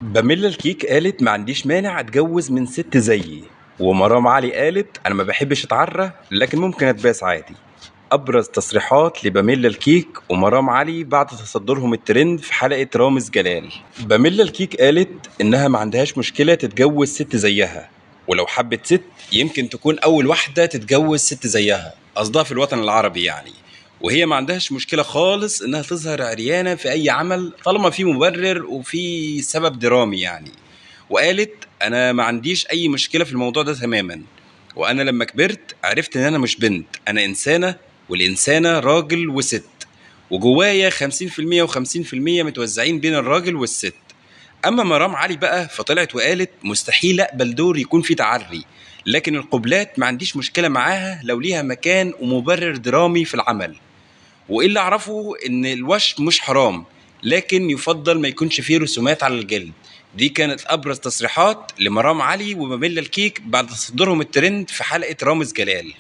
باميلا الكيك قالت ما عنديش مانع اتجوز من ست زيي، ومرام علي قالت انا ما بحبش اتعرى لكن ممكن اتباس عادي. ابرز تصريحات لباميلا الكيك ومرام علي بعد تصدرهم الترند في حلقة رامز جلال. باميلا الكيك قالت انها ما عندهاش مشكلة تتجوز ست زيها، ولو حبت ست يمكن تكون اول واحدة تتجوز ست زيها، قصدها في الوطن العربي يعني. وهي ما عندهاش مشكلة خالص انها تظهر عريانه في اي عمل طالما في مبرر وفي سبب درامي يعني. وقالت انا ما عنديش اي مشكلة في الموضوع ده تماما، وانا لما كبرت عرفت ان انا مش بنت، انا انسانه، والانسانه راجل وست، وجوايا 50% و50% متوزعين بين الراجل والست. اما مرام علي بقى فطلعت وقالت مستحيل اقبل دور يكون فيه تعري، لكن القبلات ما عنديش مشكلة معاها لو ليها مكان ومبرر درامي في العمل. وايه اللي اعرفه ان الوشم مش حرام، لكن يفضل ما يكونش فيه رسومات على الجلد. دي كانت ابرز تصريحات لمرام علي وباميلا الكيك بعد تصدرهم الترند في حلقة رامز جلال.